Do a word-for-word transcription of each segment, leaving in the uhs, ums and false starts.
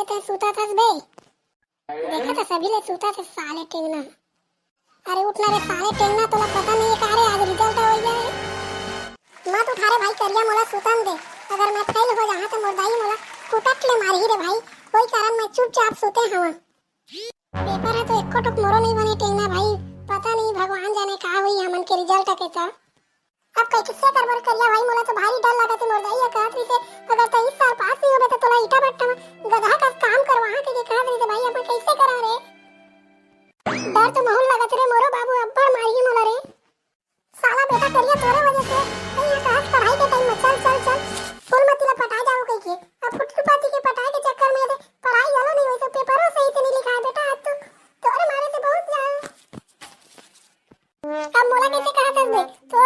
ते सुता थस बे? देखा था सभी ले सुता थे साले टेंगना। अरे उठना रे साले टेंगना, तोला पता नहीं का रे, आज रिजल्ट हो गया है। मत उठा रे भाई करिया, मोला सुतन दे। अगर मैं फेल हो जाहा तो मोर दाई मोला कुटट ले मारही रे भाई। कोई कारण मैं चुपचाप सुते हवा। पेपर है तो एको टोक मोरो नहीं बने टेंगना भाई। पता नहीं भगवान जाने का हुई हमन के रिजल्ट के तो। अब कई किस्से करबर करिया भाई, मोला तो भारी डर लगत हे। मोर दाई ह कहत रहिसे, "अगर तैं इस साल पास नहीं होबे त तोला ईटा भट्टा में गधा का काम करवाहा," कहिके कहत रहिसे भाई, अब मैं कैसे करा रे? डर तो महूल लगत रे मोरो बाबू, अब्बड़ मारही मोला रे। साला बेटा करिया तोरे वजह से, तैं ह कहत पढ़ाई के टाइम में चल, चल, चल, फूलमती ला पटा जाओ कहिके। अब फुटफुलपति के पटाए के चक्कर में ते पढ़ाई घलो नहीं होई, तो पेपरो सही से नहीं लिखाए बेटा, आज तो तोरे मारे से बहुत ज्यादा अब मोला कैसे कहत हस बे? तो,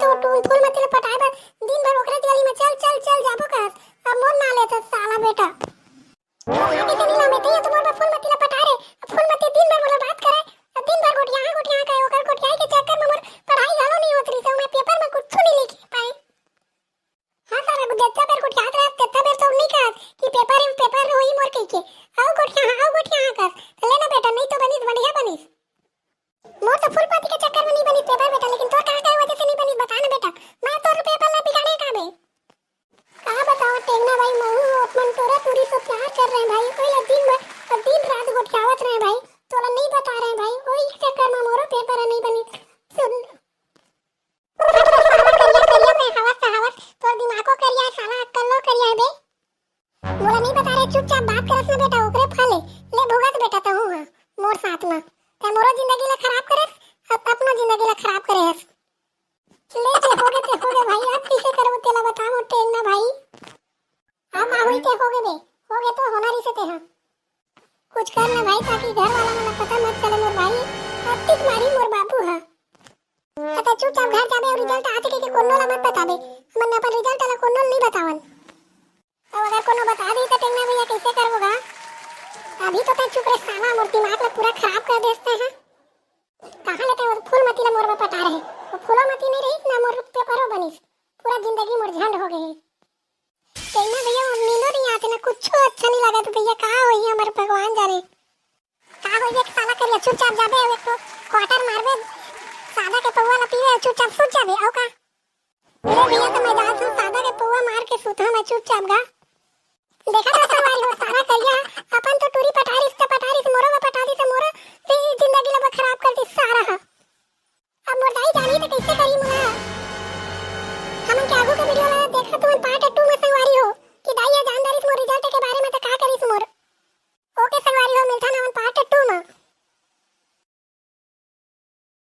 तो तू फूलमती ला पटाए बर दिन भर ओकरे गली में चल, चल, चल जाबो कहस। अब मोर ना लेत हस साला बेटा। मोर ना कैसे नहीं लामे? तैं तो मोर बर फूलमती ला पटा रे। अब फूलमती दिन भर मोला बात करे। अब दिन भर गोठियाहा, गोठियाहा करे। ओकर गोठियाई के चक्कर में मोर पढ़ाई घलो नहीं होत रहिसे। मैं पेपर में कुछ नहीं लिख पाए। हाँ साला, जितना बेर गोठियात रहस, तितना बेर तो नहीं कहस कि पेपर, पेपर होई मोर कहिके। आओ गोठियाहा, आओ गोठियाहा कहस। तो लेना बेटा, नहीं तो बनिस, बढ़िया बनिस। मोर तो फूलपति के चक्कर में नहीं बनिस पेपर बेटा, लेकिन तोर कहाँ कहाँ वजह से नहीं बनिस बता ना बेटा, मैं तोर पेपर ला बिगाड़े का बे? का बताओ टेंगना भाई, महू अपन टोरा टोरी से प्यार कर रहे हैं भाई, कोई ला दिन भर और दिन रात गोठियावत रहे भाई, तोला नहीं बता रहे हैं भाई, वही चक्कर में मोरो पेपर नहीं बनिस। सुन, साला करिया करिया से हवस से हवस, तोर दिमागो करिया है साला, अक्कलो करिया है बे। मोला नहीं बता रहे, चुपचाप बात करस ना बेटा, ओकरे फल है। ले भुगत बेटा तहूँ हा मोर साथ में। तै मोरो जिंदगी ला खराब करे हस, अब अपनो जिंदगी ला खराब करे हस। ले जे होगे ते होगे भाई, अब किसे करबो तेला बता मोर टेंगना भाई। अब का होई ते होगे बे, होगे तो होना रहिसे ते हा। कुछ कर ना भाई, ताकि घर वाला मन ला पता मत चले मोर भाई। अब टिक मारी मोर बाबू हा। अतै चुपचाप घर जाबे और रिजल्ट आते के, के कोनो ला मत बताबे। हमन अपन रिजल्ट ला कोनो ला नहीं बतावन। अब अगर कोनो बता दी तो टेंगना भैया कैसे करबो गा? अभी तो तै चुप रे साला, मोर दिमाग ला पूरा खराब कर देस तै हा। कहाँ लेते वो फूलमती ला मोर बर पटा रहे? वो फूलमती नहीं रही ना मोर पेपरो बनिस। पूरा जिंदगी मोर झंड हो गई। टेंगना भैया मोर नींदो नहीं आते ना, कुछ अच्छा नहीं लगा तो भैया का होई हमर भगवान जाने। का होई बे साला करिया, चुपचाप जाबे, एक तो क्वार्टर मारबे, सादा के पौवा ला पीबे, चुपचाप सूत जाबे, अउ का? ले भैया, तो मैं जात हूँ, सादा के पौवा मार के सूता मैं चुपचाप गा। देखा था संगवारी हो, सारा करिया अपन तो टूरी पटारिस त पटारिस, मोरो में पटा दिस, मोरो भी जिंदगी ला खराब कर दिस सारा हा। अब मोर दाई जानी तो कैसे करी मोला? हमन के आगू के वीडियो ला देखा तुमन पार्ट